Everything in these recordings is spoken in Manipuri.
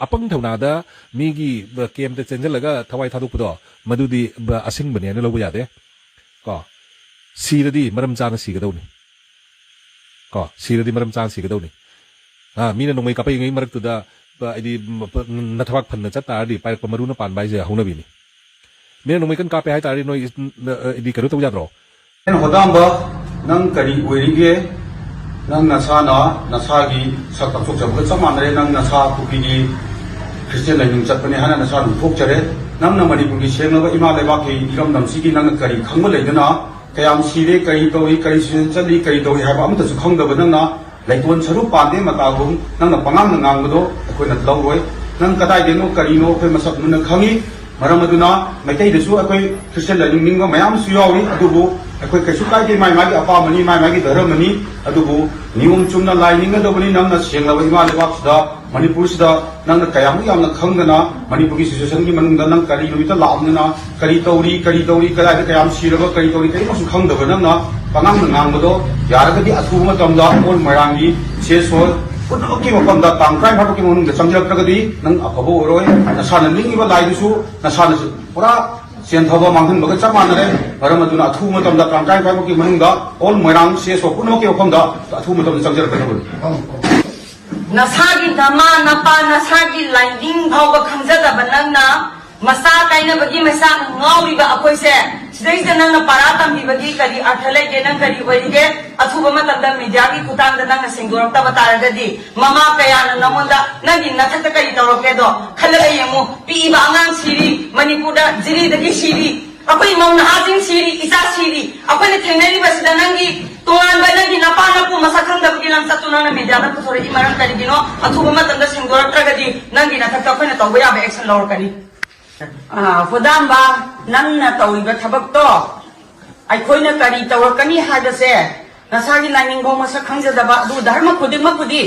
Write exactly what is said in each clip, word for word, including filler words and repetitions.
ꯑꯄꯪ ꯊꯧꯅꯥꯗ ꯃꯤꯒꯤ ꯀꯦꯝꯇ ꯆꯦꯟꯁꯤꯜꯂꯒ ꯊꯋꯥꯏ ꯊꯥꯗꯣꯛꯄꯗꯣ, ꯃꯗꯨꯗꯤ ꯑꯁꯤꯡꯕꯅꯦ ꯍꯥꯏꯅ ꯂꯧꯕ ꯌꯥꯗꯦ꯫ ꯀꯣ, ꯁꯤꯔꯗꯤ ꯃꯔꯝ ꯆꯥꯅ ꯁꯤꯒꯗꯧꯅꯤ꯫ ꯀꯣ, ꯁꯤꯔꯗꯤ ꯃꯔꯝ ꯆꯥꯅ ꯁꯤꯒꯗꯧꯅꯤ꯫ ꯑꯥ, ꯃꯤꯅ ꯅꯣꯡꯃꯩ ꯀꯥꯞꯄꯛꯏꯉꯩ ꯃꯔꯛꯇꯨꯗ, ꯄ-, ꯍꯥꯏꯗꯤ, ꯃ-, ꯄ-, ꯅꯊꯕꯥꯛ ꯐꯟꯅ ꯆꯠ ꯇꯥꯔꯗꯤ ꯄꯥꯏꯔꯛꯄ ꯃꯔꯨꯅ ꯄꯥꯟꯕ ꯍꯥꯏꯁꯦ ꯍꯧꯅꯕꯤꯅꯤ꯫ ꯃꯤꯅ ꯅꯣꯡꯃꯩ ꯀꯟꯅ ꯀꯥꯞꯄꯦ ꯍꯥꯏ ꯇꯥꯔꯗꯤ ꯅꯣꯏ ꯏꯁ-, ꯅ-, ꯑ, ꯍꯥꯏꯗꯤ ꯀꯩꯅꯣ ꯇꯧ ꯌꯥꯗ꯭ꯔꯣ? ꯍꯣꯗꯥꯝꯕ, ꯅꯪ ꯀꯔꯤ ꯑꯣꯏꯔꯤꯒꯦ? ꯅꯪ ꯅꯁꯥꯅ ꯅꯁꯥꯒꯤ ꯁꯛ ꯇꯥꯛꯊꯣꯛꯆꯕꯒ ꯆꯞ ꯃꯥꯟꯅꯔꯦ꯫ ꯅꯪ ꯅꯁꯥ ꯀꯨꯀꯤꯒꯤ ꯈ꯭ꯔꯤꯁꯇꯤꯌꯥꯟ ꯂꯥꯏꯅꯤꯡ ꯆꯠꯄꯅꯦ ꯍꯥꯏꯅ ꯅꯁꯥ ꯑꯗꯨꯝ ꯊꯣꯛꯆꯔꯦ꯫ ꯅꯪꯅ ꯃꯅꯤꯄꯨꯔꯒꯤ ꯁꯦꯡꯂꯕ ꯏꯃꯥ ꯂꯩꯕꯥꯛꯀꯤ ꯏꯔꯝꯗꯝꯁꯤꯒꯤ ꯅꯪꯅ ꯀꯔꯤ ꯈꯪꯕ ꯂꯩꯗꯅ ꯀꯌꯥꯝ ꯁꯤꯔꯦ, ꯀꯔꯤ ꯇꯧꯔꯤ, ꯀꯔꯤ ꯁꯤꯖꯟ ꯆꯠꯂꯤ, ꯀꯔꯤ ꯇꯧꯔꯤ ꯍꯥꯏꯕ ꯑꯃꯠꯇꯁꯨ ꯈꯪꯗꯕ ꯅꯪꯅ ꯂꯩꯇꯣꯟ ꯁꯔꯨ ꯄꯥꯟꯗꯦ ꯃꯇꯥꯒꯨꯝ ꯅꯪꯅ ꯄꯉꯥꯡꯗ ꯉꯥꯡꯕꯗꯣ ꯑꯩꯈꯣꯏꯅ ꯂꯧꯔꯣꯏ꯫ ꯅꯪ ꯀꯗꯥꯏꯗꯩꯅꯣ ꯀꯔꯤꯅꯣ ꯑꯩꯈꯣꯏ ꯃꯁꯛ ꯃꯨꯟꯅ ꯈꯪꯉꯤ꯫ ꯃꯔꯝ ꯑꯗꯨꯅ ꯃꯩꯇꯩꯗꯁꯨ ꯑꯩꯈꯣꯏ ꯈ꯭ꯔꯤꯁꯇꯤꯌꯥꯟ ꯂꯥꯏꯅꯤꯡ ꯅꯤꯡꯕ ꯃꯌꯥꯝꯁꯨ ꯌꯥꯎꯔꯤ, ꯑꯗꯨꯕꯨ ꯑꯩꯈꯣꯏ ꯀꯩꯁꯨ ꯀꯥꯏꯗꯦ, ꯃꯥꯏ ꯃꯥꯒꯤ ꯑꯄꯥꯝꯕꯅꯤ, ꯃꯥꯏ ꯃꯥꯒꯤ ꯙꯔꯃꯅꯤ꯫ ꯑꯗꯨꯕꯨ ꯅꯤꯌꯣꯝ ꯆꯨꯝꯅ ꯂꯥꯏ ꯅꯤꯡꯒꯗꯕꯅꯤ꯫ ꯅꯪꯅ ꯁꯦꯡꯂꯕ ꯏꯃꯥ ꯂꯩꯕꯥꯛꯁꯤꯗ, ꯃꯅꯤꯄꯨꯔꯁꯤꯗ ꯅꯪꯅ ꯀꯌꯥꯃꯨꯛ ꯌꯥꯝꯅ ꯈꯪꯗꯅ ꯃꯅꯤꯄꯨꯔꯒꯤ ꯁꯤꯆꯨꯋꯦꯁꯟꯒꯤ ꯃꯅꯨꯡꯗ ꯅꯪ ꯀꯔꯤ ꯅꯨꯃꯤꯠꯇ ꯂꯥꯛꯑꯝꯗꯅ ꯀꯔꯤ ꯇꯧꯔꯤ, ꯀꯔꯤ ꯇꯧꯔꯤ, ꯀꯗꯥꯏꯗ ꯀꯌꯥꯝ ꯁꯤꯔꯕ, ꯀꯔꯤ ꯇꯧꯔꯤ, ꯀꯔꯤꯃꯁꯨ ꯈꯪꯗꯕ ꯅꯪꯅ ꯄꯉꯥꯡꯗ ꯉꯥꯡꯕꯗꯣ ꯌꯥꯔꯒꯗꯤ ꯑꯊꯨꯕ ꯃꯇꯝꯗ ꯑꯣꯜ ꯃꯣꯏꯔꯥꯡꯒꯤ ꯁꯦ ꯁꯣꯜ ꯄꯨꯝꯅꯃꯛꯀꯤ ꯃꯐꯝꯗ ꯇꯥꯡ ꯇꯔꯥꯅꯤꯄꯥꯟ ꯐꯥꯎꯕꯒꯤ ꯃꯅꯨꯡꯗ ꯆꯪꯁꯤꯜꯂꯛꯇ꯭ꯔꯒꯗꯤ ꯅꯪ ꯑꯐꯕ ꯑꯣꯏꯔꯣꯏ꯫ ꯅꯁꯥꯅ ꯅꯤꯡꯉꯤꯕ ꯂꯥꯏꯗꯨꯁꯨ ꯅꯁꯥꯅ ꯄꯨꯔꯥ ꯆꯦꯟꯊꯕ ꯃꯥꯡꯍꯟꯕꯒ ꯆꯞ ꯃꯥꯟꯅꯔꯦ꯫ ꯃꯔꯝ ꯑꯗꯨꯅ ꯑꯊꯨꯕ ꯃꯇꯝꯗ ꯇꯥꯡ ꯇꯔꯥꯅꯤꯄꯥꯟ ꯐꯥꯎꯒꯤ ꯃꯅꯨꯡꯗ ꯑꯣꯜ ꯃꯣꯏꯔꯥꯡ ꯁꯦ ꯁꯣꯜ ꯄꯨꯝꯅꯃꯛꯀꯤ ꯃꯐꯝꯗ ꯑꯊꯨꯕ ꯃꯇꯝꯗ ꯆꯪꯁꯤꯜꯂꯛꯀꯗꯕꯅꯤ꯫ ꯅꯁꯥꯒꯤ ꯅꯃꯥ ꯅꯄꯥ, ꯅꯁꯥꯒꯤ ꯂꯥꯏꯅꯤꯡ ꯐꯥꯎꯕ ꯈꯪꯖꯗꯕ ꯅꯪꯅ ꯃꯆꯥ ꯀꯥꯏꯅꯕꯒꯤ ꯃꯩꯁꯥ ꯉꯥꯎꯔꯤꯕ ꯑꯩꯈꯣꯏꯁꯦ, ꯁꯤꯗꯩꯁꯤꯗ ꯅꯪꯅ ꯄꯔꯥ ꯇꯝꯕꯤꯕꯒꯤ ꯀꯔꯤ ꯑꯔꯊ ꯂꯩꯒꯦ? ꯅꯪ ꯀꯔꯤ ꯑꯣꯏꯔꯤꯒꯦ? ꯑꯊꯨꯕ ꯃꯇꯝꯗ ꯃꯤꯗꯤꯌꯥꯒꯤ ꯈꯨꯠꯊꯥꯡꯗ ꯅꯪꯅ ꯁꯦꯡꯗꯣꯔꯛꯇꯕ ꯇꯥꯔꯒꯗꯤ, ꯃꯃꯥ ꯀꯌꯥꯅ ꯅꯉꯣꯟꯗ ꯅꯪꯒꯤ ꯅꯊꯛꯇ ꯀꯔꯤ ꯇꯧꯔꯛꯀꯦꯗꯣ ꯈꯜꯂꯒ ꯌꯦꯡꯉꯨ꯫ ꯄꯤꯛꯏꯕ ꯑꯉꯥꯡ ꯁꯤꯔꯤ, ꯃꯅꯤꯄꯨꯔꯗ ꯖꯤꯔꯤꯗꯒꯤ ꯁꯤꯔꯤ, ꯑꯩꯈꯣꯏ ꯃꯧ ꯅꯍꯥꯁꯤꯡ ꯁꯤꯔꯤ, ꯏꯆꯥ ꯁꯤꯔꯤ꯫ ꯑꯩꯈꯣꯏꯅ ꯊꯦꯡꯅꯔꯤꯕꯁꯤꯗ ꯅꯪꯒꯤ ꯇꯣꯉꯥꯟꯕ ꯅꯪꯒꯤ ꯅꯄꯥ ꯅꯄꯨ ꯃꯁꯛ ꯈꯪꯗꯕꯒꯤ ꯂꯝꯆꯠꯇꯨ ꯅꯪꯅ ꯃꯤꯗꯤꯌꯥꯗ ꯄꯨꯊꯣꯔꯛꯏ ꯃꯔꯝ ꯀꯔꯤꯒꯤꯅꯣ? ꯑꯊꯨꯕ ꯃꯇꯝꯗ ꯁꯦꯡꯗꯣꯔꯛꯇ꯭ꯔꯒꯗꯤ ꯅꯪꯒꯤ ꯅꯊꯛꯇ ꯑꯩꯈꯣꯏꯅ ꯇꯧꯕ ꯌꯥꯕ ꯑꯦꯛꯁꯟ ꯂꯧꯔꯛꯀꯅꯤ꯫ ꯑꯥ, ꯍꯣꯗꯥꯝꯕ, ꯅꯪꯅ ꯇꯧꯔꯤꯕ ꯊꯕꯛꯇꯣ ꯑꯩꯈꯣꯏꯅ ꯀꯔꯤ ꯇꯧꯔꯛꯀꯅꯤ ꯍꯥꯏꯕꯁꯦ, ꯅꯁꯥꯒꯤ ꯂꯥꯏꯅꯤꯡꯐꯥꯎ ꯃꯁꯛ ꯈꯪꯖꯗꯕ ꯑꯗꯨ ꯙꯔꯃ ꯈꯨꯗꯤꯡꯃꯛꯄꯨꯗꯤ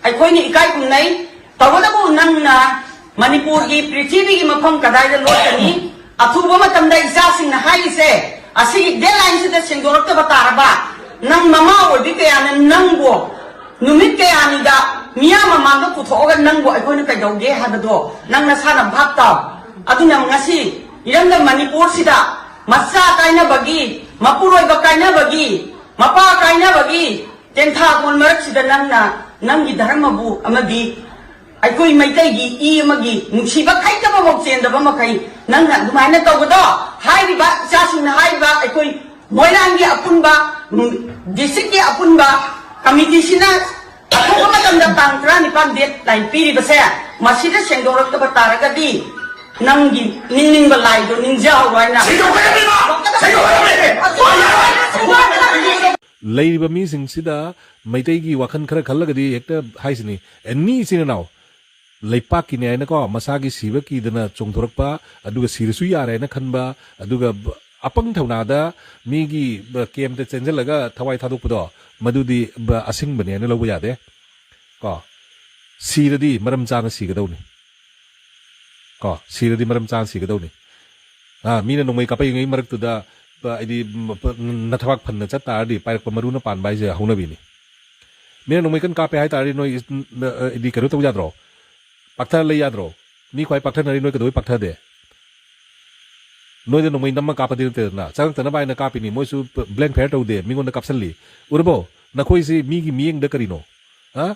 ꯑꯩꯈꯣꯏꯅ ꯏꯀꯥꯏ ꯈꯨꯝꯅꯩ꯫ ꯇꯧꯕꯇꯕꯨ ꯅꯪꯅ ꯃꯅꯤꯄꯨꯔꯒꯤ ꯄ꯭ꯔꯤꯊꯤꯕꯤꯒꯤ ꯃꯐꯝ ꯀꯗꯥꯏꯗ ꯂꯣꯠꯀꯅꯤ? ꯑꯊꯨꯕ ꯃꯇꯝꯗ ꯏꯆꯥꯁꯤꯡꯅ ꯍꯥꯏꯔꯤꯁꯦ, ꯑꯁꯤꯒꯤ ꯗꯦꯠꯂꯥꯏꯟꯁꯤꯗ ꯁꯦꯡꯗꯣꯔꯛꯇꯕ ꯇꯥꯔꯕ, ꯅꯪ ꯃꯃꯥ ꯑꯣꯏꯕꯤ ꯀꯌꯥꯅ ꯅꯪꯕꯨ ꯅꯨꯃꯤꯠ ꯀꯌꯥꯅꯤꯗ ꯃꯤꯌꯥꯝ ꯃꯃꯥꯡꯗ ꯄꯨꯊꯣꯛꯑꯒ ꯅꯪꯕꯨ ꯑꯩꯈꯣꯏꯅ ꯀꯩꯗꯧꯒꯦ ꯍꯥꯏꯕꯗꯣ ꯅꯪ ꯅꯁꯥꯅ ꯚꯥꯞ ꯇꯥꯎ꯫ ꯑꯗꯨꯅ ꯉꯁꯤ ꯏꯔꯝꯗꯝ ꯃꯅꯤꯄꯨꯔꯁꯤꯗ ꯃꯆꯥ ꯀꯥꯏꯅꯕꯒꯤ, ꯃꯄꯨꯔꯣꯏꯕ ꯀꯥꯏꯅꯕꯒꯤ, ꯃꯄꯥ ꯀꯥꯏꯅꯕꯒꯤ ꯇꯦꯟꯊꯥ ꯀꯣꯟ ꯃꯔꯛꯁꯤꯗ ꯅꯪꯅ ꯅꯪꯒꯤ ꯙꯔꯃꯕꯨ ꯑꯃꯗꯤ ꯑꯩꯈꯣꯏ ꯃꯩꯇꯩꯒꯤ ꯏ ꯑꯃꯒꯤ ꯅꯨꯡꯁꯤꯕ ꯈꯩꯇꯕꯐꯥꯎ ꯆꯦꯟꯗꯕ ꯃꯈꯩ ꯅꯪꯅ ꯑꯗꯨꯃꯥꯏꯅ ꯇꯧꯕꯗꯣ, ꯍꯥꯏꯔꯤꯕ ꯏꯆꯥꯁꯤꯡꯅ ꯍꯥꯏꯔꯤꯕ ꯑꯩꯈꯣꯏ ꯃꯣꯏꯔꯥꯡꯒꯤ ꯑꯄꯨꯟꯕ, ꯎꯝ, district ꯀꯤ ꯑꯄꯨꯟꯕ committee ꯁꯤꯅ ꯑꯊꯨꯕ ꯃꯇꯝꯗ ꯇꯥꯡ ꯇꯔꯥꯅꯤꯄꯥꯟ deadline ꯄꯤꯔꯤꯕꯁꯦ, ꯃꯁꯤꯗ ꯁꯦꯡꯗꯣꯔꯛꯇꯕ ꯇꯥꯔꯒꯗꯤ ꯅꯪꯒꯤ ꯅꯤꯡꯅꯤꯡꯕ ꯂꯥꯏꯗꯣ ꯅꯤꯡꯖꯍꯧꯔꯣ ꯍꯥꯏꯅ꯫ ꯁꯦꯡꯗꯣꯛꯀꯗꯕꯅꯤꯕ! ꯁꯦꯡꯗꯣꯛꯀꯗꯕꯅꯤ! ꯂꯩꯔꯤꯕ ꯃꯤꯁꯤꯡꯁꯤꯗ ꯃꯩꯇꯩꯒꯤ ꯋꯥꯈꯜ ꯈꯔ ꯈꯜꯂꯒꯗꯤ ꯍꯦꯛꯇ ꯍꯥꯏꯁꯤꯅꯤ, ꯑꯦꯅꯤ ꯏꯆꯤꯟ ꯏꯅꯥꯎ, ꯂꯩꯄꯥꯛꯀꯤꯅꯦ ꯍꯥꯏꯅꯀꯣ, ꯃꯁꯥꯒꯤ ꯁꯤꯕ ꯀꯤꯗꯅ ꯆꯣꯡꯊꯣꯔꯛꯄ, ꯑꯗꯨꯒ ꯁꯤꯔꯁꯨ ꯌꯥꯔꯦꯅ ꯈꯟꯕ, ꯑꯗꯨꯒ ꯕ-, ꯑꯄꯪ ꯊꯧꯅꯥꯗ ꯃꯤꯒꯤ ꯕ-, camp ꯇ ꯆꯦꯟꯁꯤꯜꯂꯒ ꯊꯋꯥꯏ ꯊꯥꯗꯣꯛꯄꯗꯣ, ꯃꯗꯨꯗꯤ ꯕ-, ꯑꯁꯤꯡꯕꯅꯦ ꯍꯥꯏꯅ ꯂꯧꯕ ꯌꯥꯗꯦ꯫ ꯀꯣ, ꯁꯤꯔꯗꯤ ꯃꯔꯝ ꯆꯥꯅ ꯁꯤꯒꯗꯧꯅꯤ꯫ ꯀꯣ, ꯁꯤꯔꯗꯤ ꯃꯔꯝ ꯆꯥꯅ ꯁꯤꯒꯗꯧꯅꯤ꯫ ꯑꯥ, ꯃꯤꯅ ꯅꯣꯡꯃꯩ ꯀꯥꯞꯄꯛꯏꯉꯩ ꯃꯔꯛꯇꯨꯗ, ꯄ-, ꯍꯥꯏꯗꯤ, ꯃ-, ꯄ-, ꯅꯊꯕꯥꯛ ꯐꯟꯅ ꯆꯠ ꯇꯥꯔꯗꯤ ꯄꯥꯏꯔꯛꯄ ꯃꯔꯨꯅ ꯄꯥꯟꯕ ꯍꯥꯏꯁꯦ ꯍꯧꯅꯕꯤꯅꯤ꯫ ꯃꯤꯅ ꯅꯣꯡꯃꯩ ꯀꯟꯅ ꯀꯥꯞꯄꯦ ꯍꯥꯏ ꯇꯥꯔꯗꯤ ꯅꯣꯏ ꯏꯁ-, ꯅ-, ꯑ, ꯍꯥꯏꯗꯤ ꯀꯩꯅꯣ ꯇꯧ ꯌꯥꯗ꯭ꯔꯣ? ꯄꯥꯛꯊ ꯂꯩ ꯌꯥꯗ꯭ꯔꯣ? ꯃꯤ ꯈ꯭ꯋꯥꯏ ꯄꯥꯛꯊꯅꯔꯤ ꯅꯣꯏ ꯀꯩꯗꯧꯕꯩ ꯄꯥꯛꯊꯗꯦ? ꯅꯣꯏꯗ ꯅꯣꯡꯃꯩ ꯅꯝꯃ ꯀꯥꯞꯄꯗꯤ ꯅꯠꯇꯦꯗꯅ, ꯆꯪꯉꯛꯇꯅꯕ ꯍꯥꯏꯅ ꯀꯥꯞꯄꯤꯅꯤ꯫ ꯃꯣꯏꯁꯨ ꯄ-, blank fire ꯇꯧꯗꯦ, ꯃꯤꯉꯣꯟꯗ ꯀꯥꯞꯁꯜꯂꯤ꯫ ꯎꯔꯕꯣ? ꯅꯈꯣꯏꯁꯤ ꯃꯤꯒꯤ ꯃꯤꯠꯌꯦꯡꯗ ꯀꯔꯤꯅꯣ? ꯍꯥ?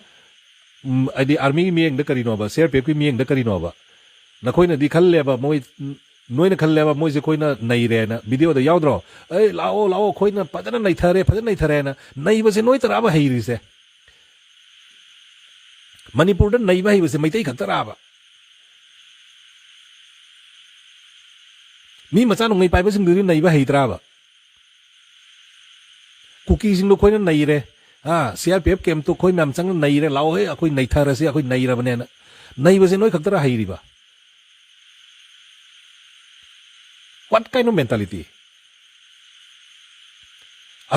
ꯎꯝ, ꯍꯥꯏꯗꯤ army ꯒꯤ ꯃꯤꯠꯌꯦꯡꯗ ꯀꯔꯤꯅꯣꯕ? C R P F ꯀꯤ ꯃꯤꯠꯌꯦꯡꯗ ꯀꯔꯤꯅꯣꯕ? ꯅꯈꯣꯏꯅꯗꯤ ꯈꯜꯂꯦꯕ ꯃꯣꯏ, ꯅꯣꯏꯅ ꯈꯜꯂꯦꯕ ꯃꯣꯏꯁꯦ ꯑꯩꯈꯣꯏꯅ ꯅꯩꯔꯦꯅ꯫ Video ꯗ ꯌꯥꯎꯗ꯭ꯔꯣ? "ꯑꯩ ꯂꯥꯛꯑꯣ, ꯂꯥꯛꯑꯣ, ꯑꯩꯈꯣꯏꯅ ꯐꯖꯅ ꯅꯩꯊꯔꯦ, ꯐꯖꯅ ꯅꯩꯊꯔꯦꯅ"꯫ ꯅꯩꯕꯁꯦ ꯅꯣꯏ ꯇꯔꯥꯕ ꯍꯩꯔꯤꯁꯦ? ꯃꯅꯤꯄꯨꯔꯗ ꯅꯩꯕ ꯍꯩꯕꯁꯦ ꯃꯩꯇꯩ ꯈꯛꯇꯔꯥꯕ? ꯃꯤ ꯃꯆꯥ ꯅꯣꯡꯃꯩ ꯄꯥꯏꯕꯁꯤꯡꯗꯨꯗꯤ ꯅꯩꯕ ꯍꯩꯇ꯭ꯔꯥꯕ? ꯀꯨꯀꯤꯁꯤꯡꯗꯣ ꯑꯩꯈꯣꯏꯅ ꯅꯩꯔꯦ, ꯑꯥ, C R P F camp ꯇꯣ ꯑꯩꯈꯣꯏ ꯃꯌꯥꯝ ꯆꯪꯅ ꯅꯩꯔꯦ, "ꯂꯥꯛꯑꯣꯍꯦ, ꯑꯩꯈꯣꯏ ꯅꯩꯊꯔꯁꯤ, ꯑꯩꯈꯣꯏ ꯅꯩꯔꯕꯅꯦꯅ"꯫ ꯅꯩꯕꯁꯦ ꯅꯣꯏ ꯈꯛꯇꯔ ꯍꯩꯔꯤꯕ? What kind of mentality?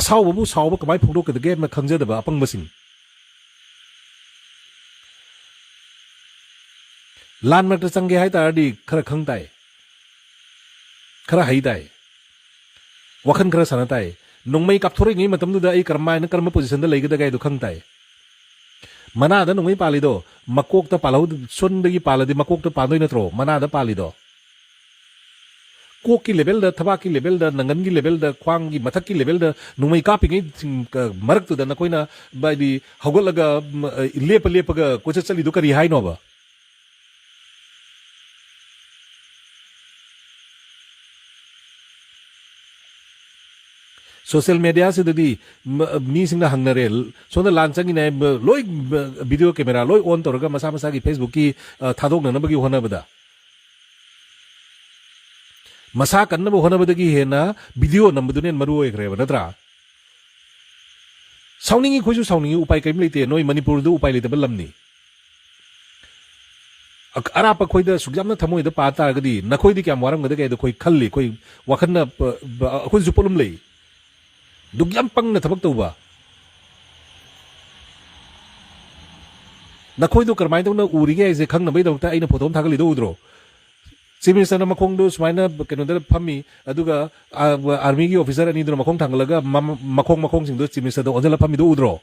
ꯑꯁꯥꯎꯕꯕꯨ ꯁꯥꯎꯕ ꯀꯃꯥꯏ ꯐꯣꯡꯗꯣꯛꯀꯗꯒꯦ ꯍꯥꯏꯕ ꯈꯪꯖꯗꯕ ꯑꯄꯪꯕꯁꯤꯡ꯫ ꯂꯥꯟ ꯃꯔꯛꯇ ꯆꯪꯒꯦ ꯍꯥꯏ ꯇꯥꯔꯗꯤ ꯈꯔ ꯈꯪ ꯇꯥꯏ, ꯈꯔ ꯍꯩ ꯇꯥꯏ, ꯋꯥꯈꯜ ꯈꯔ ꯁꯥꯟꯅ ꯇꯥꯏ꯫ ꯅꯣꯡꯃꯩ ꯀꯥꯞꯊꯣꯔꯛꯏꯉꯩ ꯃꯇꯝꯗꯨꯗ ꯑꯩ ꯀꯔꯝꯍꯥꯏꯅ, ꯀꯔꯝꯕ position ꯗ ꯂꯩꯒꯗꯒꯦ ꯍꯥꯏꯗꯣ ꯈꯪ ꯇꯥꯏ꯫ ꯃꯅꯥꯗ ꯅꯣꯡꯃꯩ ꯄꯥꯜꯂꯤꯗꯣ ꯃꯀꯣꯛꯇ ꯄꯥꯜꯍꯧ, ꯁꯣꯟꯗꯒꯤ ꯄꯥꯜꯂꯗꯤ ꯃꯀꯣꯛꯇ ꯄꯥꯟꯗꯣꯏ ꯅꯠꯇ꯭ꯔꯣ ꯃꯅꯥꯗ ꯄꯥꯜꯂꯤꯗꯣ? ꯀꯣꯛꯀꯤ ꯂꯦꯚꯦꯜꯗ, ꯊꯕꯥꯛꯀꯤ ꯂꯦꯚꯦꯜꯗ, ꯅꯪꯒꯟꯒꯤ ꯂꯦꯚꯦꯜꯗ, ꯈ꯭ꯋꯥꯡꯒꯤ ꯃꯊꯛꯀꯤ ꯂꯦꯚꯦꯜꯗ ꯅꯣꯡꯃꯩ ꯀꯥꯞꯄꯤꯉꯩ ꯁꯤꯡ-, ꯀ-, ꯃꯔꯛꯇꯨꯗ ꯅꯈꯣꯏꯅ ꯍꯥꯏꯗꯤ ꯍꯧꯒꯠꯂꯒ, ꯎꯝ, ꯑ, ꯂꯦꯞꯄ ꯂꯦꯞꯄꯒ ꯀꯣꯏꯆꯠ ꯆꯠꯂꯤꯗꯣ ꯀꯔꯤ ꯍꯥꯏꯅꯣꯕ? ꯁꯣꯁꯤꯌꯦꯜ ꯃꯦꯗꯤꯌꯥꯁꯤꯗꯗꯤ ꯃ-, ꯃꯤꯁꯤꯡꯅ ꯍꯪꯅꯔꯦ, ꯁꯣꯝꯗ ꯂꯥꯟ ꯆꯪꯉꯤꯅꯦ ꯍꯥꯏ, ꯃ-, ꯂꯣꯏ, ꯃ-, ꯚꯤꯗꯤꯑꯣ ꯀꯦꯃꯦꯔꯥ ꯂꯣꯏ ꯑꯣꯟ ꯇꯧꯔꯒ ꯃꯁꯥ ꯃꯁꯥꯒꯤ ꯐꯦꯁꯕꯨꯛꯀꯤ, ꯑ, ꯊꯥꯗꯣꯛꯅꯅꯕꯒꯤ ꯍꯣꯠꯅꯕꯗ, ꯃꯁꯥ ꯀꯟꯅꯕ ꯍꯣꯠꯅꯕꯗꯒꯤ ꯍꯦꯟꯅ ꯚꯤꯗꯤꯑꯣ ꯅꯝꯕꯗꯨꯅ ꯍꯦꯟꯅ ꯃꯔꯨ ꯑꯣꯏꯈ꯭ꯔꯦꯕ, ꯅꯠꯇ꯭ꯔꯥ? ꯁꯥꯎꯅꯤꯡꯉꯤ, ꯑꯩꯈꯣꯏꯁꯨ ꯁꯥꯎꯅꯤꯡꯉꯤ, ꯎꯄꯥꯏ ꯀꯔꯤꯝ ꯂꯩꯇꯦ꯫ ꯅꯣꯏ ꯃꯅꯤꯄꯨꯔꯗꯨ ꯎꯄꯥꯏ ꯂꯩꯇꯕ ꯂꯝꯅꯤ꯫ ꯑ-, ꯑꯔꯥꯞꯄ ꯑꯩꯈꯣꯏꯗ ꯁꯨꯛ ꯌꯥꯝꯅ ꯊꯃꯣꯏꯗ ꯄꯥ ꯇꯥꯔꯒꯗꯤ ꯅꯈꯣꯏꯗꯤ ꯀꯌꯥꯝ ꯋꯥꯔꯝꯒꯗꯒꯦ ꯍꯥꯏꯗꯣ ꯑꯩꯈꯣꯏ ꯈꯜꯂꯤ, ꯑꯩꯈꯣꯏ ꯋꯥꯈꯜꯅ ꯄ-, ꯕ-, ꯑꯩꯈꯣꯏꯁꯨ ꯄꯣꯠꯂꯨꯝ ꯂꯩ꯫ ꯗꯨꯛ ꯌꯥꯝ ꯄꯪꯅ ꯊꯕꯛ ꯇꯧꯕ꯫ ꯅꯈꯣꯏꯗꯣ ꯀꯔꯝꯍꯥꯏꯅ ꯇꯧꯅ ꯎꯔꯤꯒꯦ ꯍꯥꯏꯁꯦ ꯈꯪꯅꯕꯒꯤꯗꯃꯛꯇ ꯑꯩꯅ ꯐꯣꯇꯣ ꯑꯃ ꯊꯥꯒꯠꯂꯤꯗꯣ ꯎꯗ꯭ꯔꯣ? ꯆꯤꯐ ꯃꯤꯅꯤꯁꯇꯔꯅ ꯃꯈꯣꯡꯗꯣ ꯁꯨꯃꯥꯏꯅ ꯀꯩꯅꯣꯗ ꯐꯝꯃꯤ, ꯑꯗꯨꯒ, ꯑ, ꯑꯥꯔꯃꯤꯒꯤ ꯑꯣꯐꯤꯁꯥꯔ ꯑꯅꯤꯗꯨꯅ ꯃꯈꯣꯡ ꯊꯥꯡꯒꯠꯂꯒ ꯃꯃ-, ꯃꯈꯣꯡ ꯃꯈꯣꯡꯁꯤꯡꯗꯣ ꯆꯤꯐ ꯃꯤꯅꯤꯁꯇꯔꯗ ꯑꯣꯟꯁꯤꯜꯂ ꯐꯝꯃꯤꯗꯣ ꯎꯗ꯭ꯔꯣ?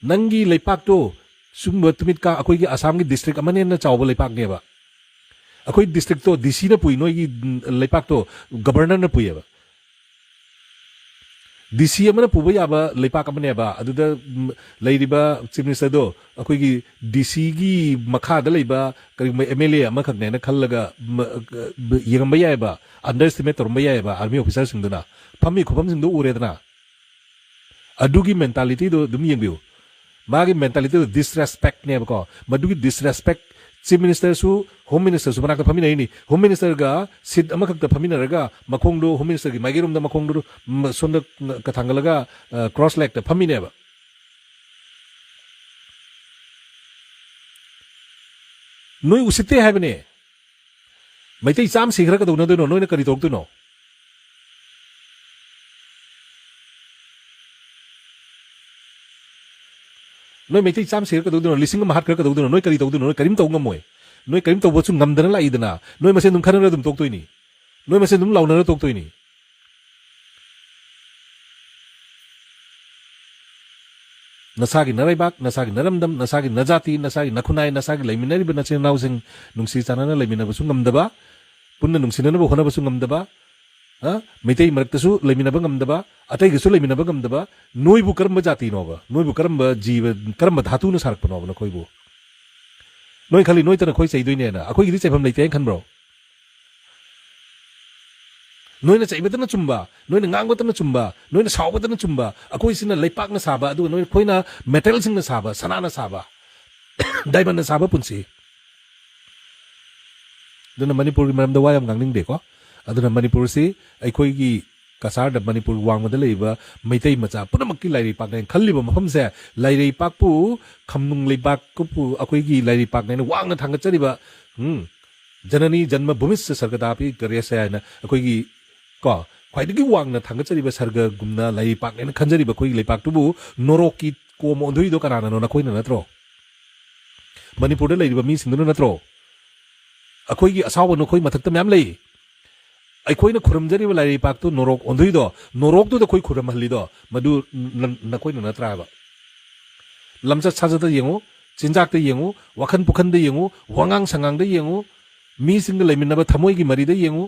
ꯅꯪꯒꯤ ꯂꯩꯄꯥꯛꯇꯣ ꯁꯨꯝꯕ ꯇꯨꯃꯤꯠ ꯀꯥ-, ꯑꯩꯈꯣꯏꯒꯤ ꯑꯁꯥꯝꯒꯤ ꯗꯤꯁꯇ꯭ꯔꯤꯛ ꯑꯃꯅ ꯍꯦꯟꯅ ꯆꯥꯎꯕ ꯂꯩꯄꯥꯛꯅꯦꯕ꯫ ꯑꯩꯈꯣꯏ ꯗꯤꯁꯇ꯭ꯔꯤꯛꯇꯣ ꯗꯤ ꯁꯤꯅ ꯄꯨꯏ, ꯅꯣꯏꯒꯤ, ꯎꯝ, ꯂꯩꯄꯥꯛꯇꯣ ꯒꯕꯔꯅꯔꯅ ꯄꯨꯏꯌꯦꯕ꯫ ꯗꯤ ꯁꯤ ꯑꯃꯅ ꯄꯨꯕ ꯌꯥꯕ ꯂꯩꯄꯥꯛ ꯑꯃꯅꯦꯕ꯫ ꯑꯗꯨꯗ, ꯎꯝ, ꯂꯩꯔꯤꯕ ꯆꯤꯐ ꯃꯤꯅꯤꯁꯇꯔꯗꯣ ꯑꯩꯈꯣꯏꯒꯤ ꯗꯤ ꯁꯤꯒꯤ ꯃꯈꯥꯗ ꯂꯩꯕ ꯀꯔꯤꯒꯨꯝꯕ ꯑꯦꯝ ꯑꯦꯜ ꯑꯦ ꯑꯃꯈꯛꯅꯦꯅ ꯈꯜꯂꯒ, ꯃ-, ꯑ, ꯌꯦꯡꯉꯝꯕ ꯌꯥꯏꯑꯕ, ꯑꯟꯗꯔ ꯑꯦꯁꯇꯤꯃꯦꯠ ꯇꯧꯔꯝꯕ ꯌꯥꯏꯑꯕ ꯑꯥꯔꯃꯤ ꯑꯣꯐꯤꯁꯥꯔꯁꯤꯡꯗꯨꯅ꯫ ꯐꯝꯃꯤ ꯈꯨꯐꯝꯁꯤꯡꯗꯣ ꯎꯔꯦꯗꯅ꯫ ꯑꯗꯨꯒꯤ ꯃꯦꯟꯇꯥꯂꯤꯇꯤꯗꯣ ꯑꯗꯨꯝ ꯌꯦꯡꯕꯤꯌꯨ꯫ ꯃꯥꯒꯤ ꯃꯦꯟꯇꯥꯂꯤꯇꯤꯗꯣ ꯗꯤꯁꯔꯦꯁꯄꯦꯛꯅꯦꯕꯀꯣ꯫ ꯃꯗꯨꯒꯤ ꯗꯤꯁꯔꯦꯁꯄꯦꯛ ꯆꯤꯐ ꯃꯤꯅꯤꯁꯇꯔꯁꯨ, ꯍꯣꯝ ꯃꯤꯅꯤꯁꯇꯔꯁꯨ ꯃꯅꯥꯛꯇ ꯐꯝꯃꯤꯟꯅꯩꯅꯤ꯫ ꯍꯣꯝ ꯃꯤꯅꯤꯁꯇꯔꯒ ꯁꯤꯠ ꯑꯃꯈꯛꯇ ꯐꯝꯃꯤꯟꯅꯔꯒ ꯃꯈꯣꯡꯗꯣ ꯍꯣꯝ ꯃꯤꯅꯤꯁꯇꯔꯒꯤ ꯃꯥꯏꯀꯩꯔꯣꯝꯗ ꯃꯈꯣꯡꯗꯣ, ꯎꯝ, ꯁꯣꯝꯗ ꯊꯥꯡꯒꯠꯂꯒ, ꯑ, ꯀ꯭ꯔꯣꯁ ꯂꯦꯒꯇ ꯐꯝꯃꯤꯅꯦꯕ꯫ ꯅꯣꯏ ꯎꯁꯤꯠꯇꯦ ꯍꯥꯏꯕꯅꯦ꯫ ꯃꯩꯇꯩ ꯆꯥꯝ ꯁꯤꯈ꯭ꯔ ꯀꯩꯗꯧꯅꯗꯣꯏꯅꯣ? ꯅꯣꯏꯅ ꯀꯔꯤ ꯇꯧꯔꯛꯇꯣꯏꯅꯣ? ꯅꯣꯏ ꯃꯩꯇꯩ ꯆꯥꯝ ꯁꯤꯈ꯭ꯔ ꯀꯩꯗꯧꯗꯣꯏꯅꯣ? ꯂꯤꯁꯤꯡ ꯑꯃ ꯍꯥꯠꯈ꯭ꯔ ꯀꯩꯗꯧꯗꯣꯏꯅꯣ? ꯅꯣꯏ ꯀꯔꯤ ꯇꯧꯗꯣꯏꯅꯣ? ꯅꯣꯏ ꯀꯔꯤꯝ ꯇꯧꯕ ꯉꯝꯃꯣꯏ꯫ ꯅꯣꯏ ꯀꯔꯤꯝ ꯇꯧꯕꯁꯨ ꯉꯝꯗꯅ ꯂꯥꯛꯏꯗꯅ꯫ ꯅꯣꯏ ꯃꯁꯦꯟ ꯑꯗꯨꯝ ꯈꯠꯅꯔ ꯑꯗꯨꯝ ꯇꯣꯛꯇꯣꯏꯅꯤ꯫ ꯅꯣꯏ ꯃꯁꯦꯟ ꯑꯗꯨꯝ ꯂꯥꯎꯅꯔ ꯇꯣꯛꯇꯣꯏꯅꯤ꯫ ꯅꯁꯥꯒꯤ ꯅꯔꯩꯕꯥꯛ, ꯅꯁꯥꯒꯤ ꯅꯔꯝꯗꯝ, ꯅꯁꯥꯒꯤ ꯅꯖꯥꯇꯤ, ꯅꯁꯥꯒꯤ ꯅꯈꯨꯟꯅꯥꯏ, ꯅꯁꯥꯒꯤ ꯂꯩꯃꯤꯟꯅꯔꯤꯕ ꯅꯆꯤꯟ ꯏꯅꯥꯎꯁꯤꯡ ꯅꯨꯡꯁꯤ ꯆꯥꯟꯅꯅ ꯂꯩꯃꯤꯟꯅꯕꯁꯨ ꯉꯝꯗꯕ, ꯄꯨꯟꯅ ꯅꯨꯡꯁꯤꯅꯅꯕ ꯍꯣꯠꯅꯕꯁꯨ ꯉꯝꯗꯕ, ꯑ? ꯃꯩꯇꯩ ꯃꯔꯛꯇꯁꯨ ꯂꯩꯃꯤꯟꯅꯕ ꯉꯝꯗꯕ, ꯑꯇꯩꯒꯁꯨ ꯂꯩꯃꯤꯟꯅꯕ ꯉꯝꯗꯕ, ꯅꯣꯏꯕꯨ ꯀꯔꯝꯕ ꯖꯥꯇꯤꯅꯣꯕ? ꯅꯣꯏꯕꯨ ꯀꯔꯝꯕ ꯖꯤꯕ, ꯀꯔꯝꯕ ꯙꯥꯇꯨꯅ ꯁꯥꯔꯛꯄꯅꯣꯕ ꯅꯈꯣꯏꯕꯨ? ꯅꯣꯏ ꯈꯜꯂꯤ ꯅꯣꯏꯇ ꯅꯈꯣꯏ ꯆꯩꯗꯣꯏꯅꯦꯅ꯫ ꯑꯩꯈꯣꯏꯒꯤꯗꯤ ꯆꯩꯐꯝ ꯂꯩꯇꯦ ꯍꯥꯏꯅ ꯈꯟꯕ꯭ꯔꯣ? ꯅꯣꯏꯅ ꯆꯩꯕꯇꯅ ꯆꯨꯝꯕ, ꯅꯣꯏꯅ ꯉꯥꯡꯕꯇꯅ ꯆꯨꯝꯕ, ꯅꯣꯏꯅ ꯁꯥꯎꯕꯇꯅ ꯆꯨꯝꯕ, ꯑꯩꯈꯣꯏꯁꯤꯅ ꯂꯩꯄꯥꯛꯅ ꯁꯥꯕ, ꯑꯗꯨꯒ ꯅꯣꯏ, ꯑꯩꯈꯣꯏꯅ ꯃꯦꯇꯦꯜꯁꯤꯡꯅ ꯁꯥꯕ, ꯁꯅꯥꯅ ꯁꯥꯕ, ꯗꯥꯏꯃꯟꯅ ꯁꯥꯕ ꯄꯨꯟꯁꯤ꯫ ꯑꯗꯨꯅ ꯃꯅꯤꯄꯨꯔꯒꯤ ꯃꯔꯝꯗ ꯋꯥ ꯌꯥꯝ ꯉꯥꯡꯅꯤꯡꯗꯦꯀꯣ꯫ ꯑꯗꯨꯅ ꯃꯅꯤꯄꯨꯔꯁꯤ ꯑꯩꯈꯣꯏꯒꯤ ꯀꯁꯥꯔꯗ, ꯃꯅꯤꯄꯨꯔ ꯋꯥꯡꯃꯗ ꯂꯩꯔꯤꯕ ꯃꯩꯇꯩ ꯃꯆꯥ ꯄꯨꯝꯅꯃꯛꯀꯤ ꯂꯥꯏꯔꯩꯄꯥꯛꯅꯦꯅ ꯈꯜꯂꯤꯕ ꯃꯐꯝꯁꯦ, ꯂꯥꯏꯔꯩꯄꯥꯛꯄꯨ, ꯈꯝꯅꯨꯡ ꯂꯩꯕꯥꯛꯄꯨ ꯑꯩꯈꯣꯏꯒꯤ ꯂꯥꯏꯔꯩꯄꯥꯛꯅꯦꯅ ꯋꯥꯡꯅ ꯊꯥꯡꯒꯠꯆꯔꯤꯕ, ꯎꯝ, ꯖꯅꯅꯤ ꯖꯟꯃ ꯚꯨꯃꯤꯁ ꯁꯔꯒꯗꯥꯄꯤ ꯒꯔꯦꯁꯦ ꯍꯥꯏꯅ ꯑꯩꯈꯣꯏꯒꯤ, ꯀꯣ, ꯈ꯭ꯋꯥꯏꯗꯒꯤ ꯋꯥꯡꯅ ꯊꯥꯡꯒꯠꯆꯔꯤꯕ ꯁꯔꯒꯒꯨꯝꯅ ꯂꯥꯏꯔꯩꯄꯥꯛꯅꯦꯅ ꯈꯟꯖꯔꯤꯕ ꯑꯩꯈꯣꯏꯒꯤ ꯂꯩꯄꯥꯛꯇꯨꯕꯨ ꯅꯣꯔꯣꯛꯀꯤ ꯀꯣꯝ ꯑꯣꯟꯊꯣꯛꯏꯗꯣ ꯀꯅꯥꯅꯅꯣ? ꯅꯈꯣꯏꯅ ꯅꯠꯇ꯭ꯔꯣ? ꯃꯅꯤꯄꯨꯔꯗ ꯂꯩꯔꯤꯕ ꯃꯤꯁꯤꯡꯗꯨꯅ ꯅꯠꯇ꯭ꯔꯣ? ꯑꯩꯈꯣꯏꯒꯤ ꯑꯁꯥꯎꯕ ꯅꯈꯣꯏ ꯃꯊꯛꯇ ꯃꯌꯥꯝ ꯂꯩ꯫ ꯑꯩꯈꯣꯏꯅ ꯈꯨꯔꯨꯝꯖꯔꯤꯕ ꯂꯥꯏꯔꯩꯄꯥꯛꯇꯨ ꯅꯣꯔꯣꯛ ꯑꯣꯟꯊꯣꯛꯏꯗꯣ, ꯅꯣꯔꯣꯛꯇꯨꯗ ꯑꯩꯈꯣꯏ ꯈꯨꯔꯨꯝꯍꯜꯂꯤꯗꯣ, ꯃꯗꯨ ꯅ-, ꯅꯈꯣꯏꯅ ꯅꯠꯇ꯭ꯔꯥ ꯍꯥꯏꯕ? ꯂꯝꯆꯠ ꯁꯥꯖꯠꯇ ꯌꯦꯡꯉꯨ, ꯆꯤꯟꯖꯥꯛꯇ ꯌꯦꯡꯉꯨ, ꯋꯥꯈꯜ ꯄꯨꯈꯟꯗ ꯌꯦꯡꯉꯨ, ꯋꯥꯉꯥꯡ ꯁꯉꯥꯡꯗ ꯌꯦꯡꯉꯨ, ꯃꯤꯁꯤꯡꯒ ꯂꯩꯃꯤꯟꯅꯕ ꯊꯃꯣꯏꯒꯤ ꯃꯔꯤꯗ ꯌꯦꯡꯉꯨ,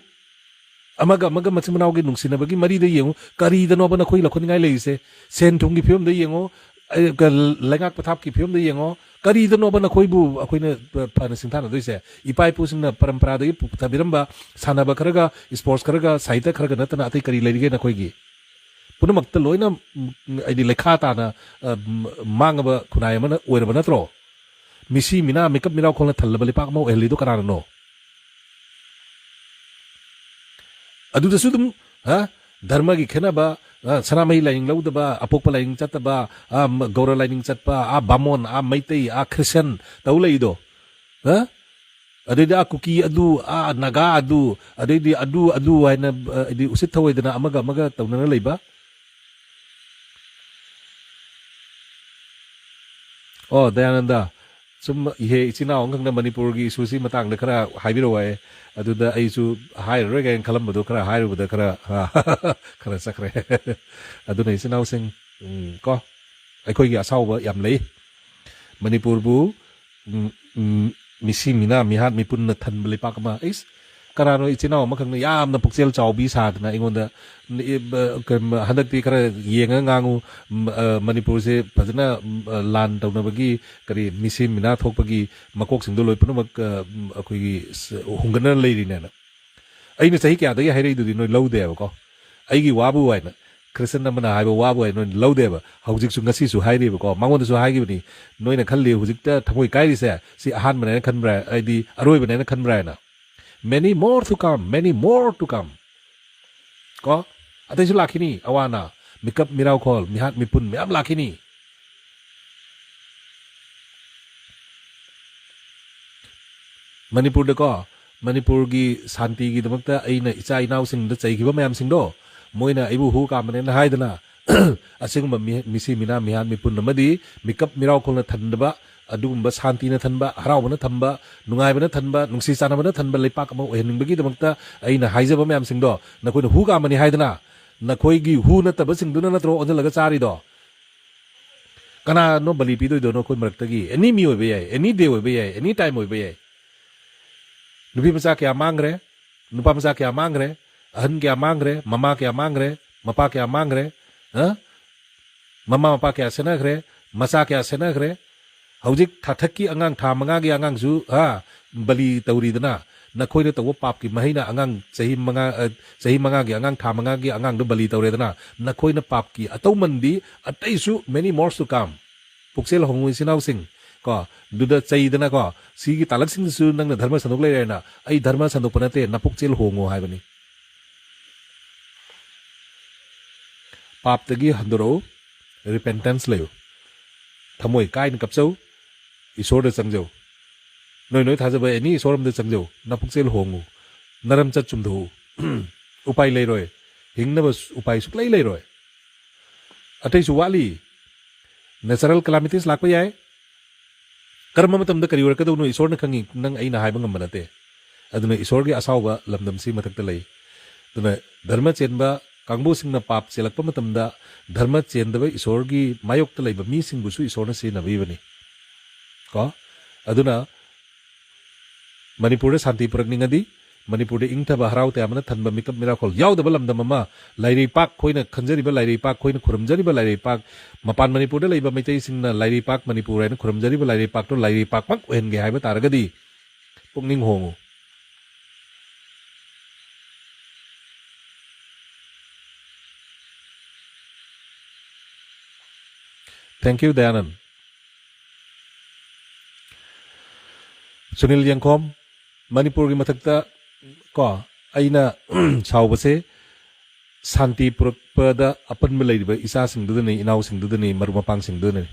ꯑꯃꯒ ꯑꯃꯒ ꯃꯆꯤꯟ ꯃꯅꯥꯎꯒꯤ ꯅꯨꯡꯁꯤꯅꯕꯒꯤ ꯃꯔꯤꯗ ꯌꯦꯡꯉꯨ, ꯀꯔꯤꯗꯅꯣꯕ ꯅꯈꯣꯏ ꯂꯧꯈꯠꯅꯤꯡꯉꯥꯏ ꯂꯩꯔꯤꯁꯦ? ꯁꯦꯟ ꯊꯨꯝꯒꯤ ꯐꯤꯕꯝꯗ ꯌꯦꯡꯉꯨ, ꯑꯩ, ꯀ-, ꯂꯩꯉꯥꯛ ꯄꯊꯥꯞꯀꯤ ꯐꯤꯕꯝꯗ ꯌꯦꯡꯉꯣ, ꯀꯔꯤꯗꯅꯣꯕ ꯅꯈꯣꯏꯕꯨ ꯑꯩꯈꯣꯏꯅ ꯐꯅ ꯁꯤꯡꯊꯥꯅꯗꯣꯏꯁꯦ? ꯏꯄꯥ ꯏꯄꯨꯁꯤꯡꯅ ꯄꯔꯝꯄꯔꯥꯗꯒꯤ ꯄꯨꯊꯕꯤꯔꯝꯕ ꯁꯥꯟꯅꯕ ꯈꯔꯒ, ꯏꯁꯄꯣꯔꯠꯁ ꯈꯔꯒ, ꯁꯥꯍꯤꯇ꯭ꯌ ꯈꯔꯒ ꯅꯠꯇꯅ ꯑꯇꯩ ꯀꯔꯤ ꯂꯩꯔꯤꯒꯦ ꯅꯈꯣꯏꯒꯤ? ꯄꯨꯝꯅꯃꯛꯇ ꯂꯣꯏꯅ, ꯎꯝ, ꯍꯥꯏꯗꯤ ꯂꯩꯈꯥ ꯇꯥꯅ, ꯑ, ꯎꯝ, ꯃꯥꯡꯉꯕ ꯈꯨꯟꯅꯥꯏ ꯑꯃꯅ ꯑꯣꯏꯔꯕ ꯅꯠꯇ꯭ꯔꯣ? ꯃꯤꯁꯤ ꯃꯤꯅꯥ ꯃꯤꯀꯞ ꯃꯤꯔꯥꯎꯈꯣꯜꯅ ꯊꯜꯂꯕ ꯂꯩꯄꯥꯛ ꯑꯃ ꯑꯣꯏꯍꯜꯂꯤꯗꯣ ꯀꯅꯥꯅꯅꯣ? ꯑꯗꯨꯗꯁꯨ ꯑꯗꯨꯝ, ꯍꯥ? ꯙꯔꯃꯒꯤ ꯈꯦꯠꯅꯕ, ꯑ, ꯁꯅꯥꯃꯍꯤ ꯂꯥꯏꯅꯤꯡ ꯂꯧꯗꯕ, ꯑꯄꯣꯛꯄ ꯂꯥꯏꯅꯤꯡ ꯆꯠꯇꯕ, ꯑ, ꯃ-, ꯒꯧꯔ ꯂꯥꯏꯅꯤꯡ ꯆꯠꯄ, ꯑ, ꯕꯥꯃꯣꯟ, ꯑ, ꯃꯩꯇꯩ, ꯑ, ꯈ꯭ꯔꯤꯁꯇꯟ ꯇꯧ ꯂꯩꯗꯣ, ꯍꯥ? ꯑꯗꯩꯗꯤ ꯑ, ꯀꯨꯀꯤ ꯑꯗꯨ, ꯑ, ꯅꯥꯒꯥ ꯑꯗꯨ, ꯑꯗꯩꯗꯤ ꯑꯗꯨ, ꯑꯗꯨ ꯍꯥꯏꯅ, ꯑ, ꯍꯥꯏꯗꯤ ꯎꯁꯤꯠ ꯊꯧꯑꯣꯏꯗꯅ ꯑꯃꯒ ꯑꯃꯒ ꯇꯧꯅꯅ ꯂꯩꯕ꯫ ꯑꯣ, ꯗꯌꯥꯅꯟꯗ, ꯁꯨꯝ ꯏꯍꯦ ꯏꯆꯤꯟ ꯏꯅꯥꯎ ꯑꯃꯈꯛꯅ ꯃꯅꯤꯄꯨꯔꯒꯤ ꯏꯁꯨꯁꯤ ꯃꯇꯥꯡꯗ ꯈꯔ ꯍꯥꯏꯕꯤꯔꯛꯑꯣ ꯍꯥꯏ꯫ ꯑꯗꯨꯗ ꯑꯩꯁꯨ ꯍꯥꯏꯔꯔꯣꯏ ꯀꯥꯏꯅ ꯈꯜꯂꯝꯕꯗꯣ ꯈꯔ ꯍꯥꯏꯔꯨꯕꯗ ꯈꯔ, ꯈꯔ ꯆꯠꯈ꯭ꯔꯦ꯫ ꯑꯗꯨꯅ ꯏꯆꯤꯟ ꯏꯅꯥꯎꯁꯤꯡ, ꯎꯝ, ꯀꯣ, ꯑꯩꯈꯣꯏꯒꯤ ꯑꯁꯥꯎꯕ ꯌꯥꯝ ꯂꯩ꯫ ꯃꯅꯤꯄꯨꯔꯕꯨ, ꯎꯝ, ꯎꯝ, ꯃꯤꯁꯤ ꯃꯤꯅꯥ ꯃꯤꯍꯥꯠ ꯃꯤꯄꯨꯟꯅ ꯊꯟꯕ ꯂꯩꯄꯥꯛ ꯑꯃ꯫ ꯑꯩꯁ, ꯀꯅꯥꯅꯣ ꯏꯆꯤꯟ ꯏꯅꯥꯎ ꯑꯃꯈꯛꯅ ꯌꯥꯝꯅ ꯄꯨꯛꯆꯦꯜ ꯆꯥꯎꯕꯤ ꯁꯥꯗꯅ ꯑꯩꯉꯣꯟꯗ, ꯎꯝ, ꯏ-, ꯕ-, ꯀ-, ꯃ-, ꯍꯟꯗꯛꯇꯤ ꯈꯔ ꯌꯦꯡꯉ ꯉꯥꯡꯉꯨ, ꯎꯝ, ꯑ, ꯃꯅꯤꯄꯨꯔꯁꯦ ꯐꯖꯅ, ꯎꯝ, ꯑ, ꯂꯥꯟ ꯇꯧꯅꯕꯒꯤ, ꯀꯔꯤ, ꯃꯤꯁꯤ ꯃꯤꯅꯥ ꯊꯣꯛꯄꯒꯤ ꯃꯀꯣꯛꯁꯤꯡꯗꯣ ꯂꯣꯏ ꯄꯨꯝꯅꯃꯛ, ꯑ, ꯎꯝ, ꯑꯩꯈꯣꯏꯒꯤ ꯁ-, ꯍꯨꯡꯒꯠꯅ ꯂꯩꯔꯤꯅꯦꯅ꯫ ꯑꯩꯅ ꯆꯍꯤ ꯀꯌꯥꯗꯒꯤ ꯍꯥꯏꯔꯛꯏꯗꯨꯗꯤ ꯅꯣꯏ ꯂꯧꯗꯦꯕꯀꯣ꯫ ꯑꯩꯒꯤ ꯋꯥꯕꯨ ꯍꯥꯏꯅ, ꯈ꯭ꯔꯤꯁꯇꯟ ꯑꯃꯅ ꯍꯥꯏꯕ ꯋꯥꯕꯨ ꯍꯥꯏꯅ ꯅꯣꯏ ꯂꯧꯗꯦꯕ꯫ ꯍꯧꯖꯤꯛꯁꯨ, ꯉꯁꯤꯁꯨ ꯍꯥꯏꯔꯤꯕꯀꯣ꯫ ꯃꯉꯣꯟꯗꯁꯨ ꯍꯥꯏꯈꯤꯕꯅꯤ, ꯅꯣꯏꯅ ꯈꯜꯂꯤ ꯍꯧꯖꯤꯛꯇ ꯊꯃꯣꯏ ꯀꯥꯏꯔꯤꯁꯦ ꯁꯤ ꯑꯍꯥꯟꯕꯅꯦꯅ ꯈꯟꯕ꯭ꯔꯥ, ꯍꯥꯏꯗꯤ ꯑꯔꯣꯏꯕꯅꯦꯅ ꯈꯟꯕ꯭ꯔꯥ ꯍꯥꯏꯅ꯫ Many more to come, many more to come. ꯀꯣ, ꯑꯇꯩꯁꯨ ꯂꯥꯛꯈꯤꯅꯤ, ꯑꯋꯥ ꯑꯅꯥ, ꯃꯤꯀꯞ ꯃꯤꯔꯥꯎꯈꯣꯜ, ꯃꯤꯍꯥꯠ ꯃꯤꯄꯨꯟ ꯃꯌꯥꯝ ꯂꯥꯛꯈꯤꯅꯤ꯫ ꯃꯅꯤꯄꯨꯔꯗꯀꯣ, ꯃꯅꯤꯄꯨꯔꯒꯤ ꯁꯥꯟꯇꯤꯒꯤꯗꯃꯛꯇ ꯑꯩꯅ ꯏꯆꯥ ꯏꯅꯥꯎꯁꯤꯡꯗ ꯆꯩꯈꯤꯕ ꯃꯌꯥꯝꯁꯤꯡꯗꯣ, ꯃꯣꯏꯅ ꯑꯩꯕꯨ ꯍꯨ ꯀꯥꯝꯕꯅꯦꯅ ꯍꯥꯏꯗꯅ, ꯑꯁꯤꯒꯨꯝꯕ ꯃꯤ-, ꯃꯤꯁꯤ ꯃꯤꯅꯥ ꯃꯤꯍꯥꯠ ꯃꯤꯄꯨꯟ ꯑꯃꯗꯤ ꯃꯤꯀꯞ ꯃꯤꯔꯥꯎꯈꯣꯜꯅ ꯊꯟꯗꯕ, ꯑꯗꯨꯒꯨꯝꯕ ꯁꯥꯟꯇꯤꯅ ꯊꯟꯕ, ꯍꯔꯥꯎꯕꯅ ꯊꯟꯕ, ꯅꯨꯡꯉꯥꯏꯕꯅ ꯊꯟꯕ, ꯅꯨꯡꯁꯤ ꯆꯥꯟꯅꯕꯅ ꯊꯟꯕ ꯂꯩꯄꯥꯛ ꯑꯃ ꯑꯣꯏꯍꯟꯅꯤꯡꯕꯒꯤꯗꯃꯛꯇ ꯑꯩꯅ ꯍꯥꯏꯖꯕ ꯃꯌꯥꯝꯁꯤꯡꯗꯣ ꯅꯈꯣꯏꯅ ꯍꯨ ꯀꯥꯝꯕꯅꯤ ꯍꯥꯏꯗꯅ, ꯅꯈꯣꯏꯒꯤ ꯍꯨ ꯅꯠꯇꯕꯁꯤꯡꯗꯨꯅ ꯅꯠꯇ꯭ꯔꯣ ꯑꯣꯟꯁꯤꯜꯂꯒ ꯆꯥꯔꯤꯗꯣ? ꯀꯅꯥꯅꯣ ꯕꯂꯤ ꯄꯤꯗꯣꯏꯗꯣ ꯅꯈꯣꯏ ꯃꯔꯛꯇꯒꯤ? Any ꯃꯤ ꯑꯣꯏꯕ ꯌꯥꯏ, any day ꯑꯣꯏꯕ ꯌꯥꯏ, any time ꯑꯣꯏꯕ ꯌꯥꯏ꯫ ꯅꯨꯄꯤ ꯃꯆꯥ ꯀꯌꯥ ꯃꯥꯡꯈ꯭ꯔꯦ, ꯅꯨꯄꯥ ꯃꯆꯥ ꯀꯌꯥ ꯃꯥꯡꯈ꯭ꯔꯦ, ꯑꯍꯟ ꯀꯌꯥ ꯃꯥꯡꯈ꯭ꯔꯦ, ꯃꯃꯥ ꯀꯌꯥ ꯃꯥꯡꯈ꯭ꯔꯦ, ꯃꯄꯥ ꯀꯌꯥ ꯃꯥꯡꯈ꯭ꯔꯦ, ꯑ? ꯃꯃꯥ ꯃꯄꯥ ꯀꯌꯥ ꯁꯦꯟꯅꯈ꯭ꯔꯦ, ꯃꯆꯥ ꯀꯌꯥ ꯁꯦꯟꯅꯈ꯭ꯔꯦ꯫ ꯍꯧꯖꯤꯛ ꯊꯥꯊꯛꯀꯤ ꯑꯉꯥꯡ, ꯊꯥ ꯃꯉꯥꯒꯤ ꯑꯉꯥꯡꯁꯨ, ꯑ, ꯕꯂꯤ ꯇꯧꯔꯤꯗꯅ꯫ ꯅꯈꯣꯏꯅ ꯇꯧꯕ ꯄꯥꯞꯀꯤ ꯃꯍꯩꯅ ꯑꯉꯥꯡ ꯆꯍꯤ ꯃꯉꯥ, ꯑ, ꯆꯍꯤ ꯃꯉꯥꯒꯤ ꯑꯉꯥꯡ, ꯊꯥ ꯃꯉꯥꯒꯤ ꯑꯉꯥꯡꯗꯣ ꯕꯂꯤ ꯇꯧꯔꯦꯗꯅ꯫ ꯅꯈꯣꯏꯅ ꯄꯥꯞꯀꯤ ꯑꯇꯧꯃꯟꯗꯤ ꯑꯇꯩꯁꯨ many more to come꯫ ꯄꯨꯛꯆꯦꯜ ꯍꯣꯡꯉꯨ ꯏꯆꯤꯟ ꯏꯅꯥꯎꯁꯤꯡ, ꯀꯣ, ꯑꯗꯨꯗ ꯆꯩꯗꯅꯀꯣ, ꯁꯤꯒꯤ ꯇꯥꯂꯛꯁꯤꯡꯗꯨꯁꯨ ꯅꯪꯅ ꯙꯔꯃ ꯁꯟꯗꯣꯛ ꯂꯩꯔꯦꯅ꯫ ꯑꯩ ꯙꯔꯃ ꯁꯟꯗꯣꯛꯄ ꯅꯠꯇꯦ, ꯅꯄꯨꯛꯆꯦꯜ ꯍꯣꯡꯉꯣ ꯍꯥꯏꯕꯅꯤ꯫ ꯄꯥꯞꯇꯒꯤ ꯍꯟꯗꯣꯔꯛꯎ, repentance ꯂꯩꯌꯨ, ꯊꯃꯣꯏ ꯀꯥꯏꯅ ꯀꯞꯆꯧ, ꯏꯁꯣꯔꯗ ꯆꯪꯖꯧ꯫ ꯅꯣꯏ ꯅꯣꯏ ꯊꯥꯖꯕ any ꯏꯁꯣꯔ ꯑꯃꯗ ꯆꯪꯖꯧ, ꯅꯄꯨꯛꯆꯦꯜ ꯍꯣꯡꯉꯨ, ꯅꯔꯝꯆꯠ ꯆꯨꯝꯊꯣꯛꯎ꯫ ꯎꯄꯥꯏ ꯂꯩꯔꯣꯏ, ꯍꯤꯡꯅꯕ ꯎꯄꯥꯏ ꯁꯨꯛꯂꯩ ꯂꯩꯔꯣꯏ꯫ ꯑꯇꯩꯁꯨ ꯋꯥꯠꯂꯤ꯫ Natural calamities ꯂꯥꯛꯄ ꯌꯥꯏ꯫ ꯀꯔꯝꯕ ꯃꯇꯝꯗ ꯀꯔꯤ ꯑꯣꯏꯔꯛꯀꯗꯧꯅꯣ ꯏꯁꯣꯔꯅ ꯈꯪꯉꯤ, ꯅꯪ ꯑꯩꯅ ꯍꯥꯏꯕ ꯉꯝꯕ ꯅꯠꯇꯦ꯫ ꯑꯗꯨꯅ ꯏꯁꯣꯔꯒꯤ ꯑꯁꯥꯎꯕ ꯂꯝꯗꯝꯁꯤ ꯃꯊꯛꯇ ꯂꯩ꯫ ꯑꯗꯨꯅ ꯙꯔꯃ ꯆꯦꯟꯕ, ꯀꯥꯡꯕꯨꯁꯤꯡꯅ ꯄꯥꯞ ꯆꯦꯜꯂꯛꯄ ꯃꯇꯝꯗ ꯙꯔꯃ ꯆꯦꯟꯗꯕ ꯏꯁꯣꯔꯒꯤ ꯃꯥꯌꯣꯛꯇ ꯂꯩꯕ ꯃꯤꯁꯤꯡꯕꯨꯁꯨ ꯏꯁꯣꯔꯅ ꯁꯤꯖꯤꯟꯅꯕꯤꯕꯅꯤ꯫ ꯀꯣ? ꯑꯗꯨꯅ ꯃꯅꯤꯄꯨꯔꯗ ꯁꯥꯟꯇꯤ ꯄꯨꯔꯛꯅꯤꯡꯉꯗꯤ, ꯃꯅꯤꯄꯨꯔꯗ ꯏꯪꯊꯕ ꯍꯔꯥꯎ ꯇꯌꯥꯝꯕꯅ ꯊꯟꯕ ꯃꯤꯀꯞ ꯃꯤꯔꯥꯈꯣꯜ ꯌꯥꯎꯗꯕ ꯂꯝꯗꯝ ꯑꯃ, ꯂꯥꯏꯔꯩꯄꯥꯛ ꯑꯩꯈꯣꯏꯅ ꯈꯟꯖꯔꯤꯕ ꯂꯥꯏꯔꯩꯄꯥꯛ, ꯑꯩꯈꯣꯏꯅ ꯈꯨꯔꯨꯝꯖꯔꯤꯕ ꯂꯥꯏꯔꯩꯄꯥꯛ, ꯃꯄꯥꯟ ꯃꯅꯤꯄꯨꯔꯗ ꯂꯩꯕ ꯃꯩꯇꯩꯁꯤꯡꯅ ꯂꯥꯏꯔꯩꯄꯥꯛ ꯃꯅꯤꯄꯨꯔ ꯍꯥꯏꯅ ꯈꯨꯔꯨꯝꯖꯔꯤꯕ ꯂꯥꯏꯔꯩꯄꯥꯛꯇꯣ ꯂꯥꯏꯔꯩꯄꯥꯛꯃꯛ ꯑꯣꯏꯍꯟꯒꯦ ꯍꯥꯏꯕ ꯇꯥꯔꯒꯗꯤ ꯄꯨꯛꯅꯤꯡ ꯍꯣꯡꯉꯨ꯫ Thank you, ꯗꯌꯥꯅꯟ꯫ ꯁꯨꯅꯤꯜ ꯌꯦꯡꯈꯣꯝ, ꯃꯅꯤꯄꯨꯔꯒꯤ ꯃꯊꯛꯇ ꯀꯣ, ꯑꯩꯅ ꯁꯥꯎꯕꯁꯦ ꯁꯥꯟꯇꯤ ꯄꯨꯔꯛꯄꯗ ꯑꯄꯟꯕ ꯂꯩꯔꯤꯕ ꯏꯆꯥꯁꯤꯡꯗꯨꯗꯅꯤ, ꯏꯅꯥꯎꯁꯤꯡꯗꯨꯗꯅꯤ, ꯃꯔꯨꯞ ꯃꯄꯥꯡꯁꯤꯡꯗꯨꯗꯅꯤ꯫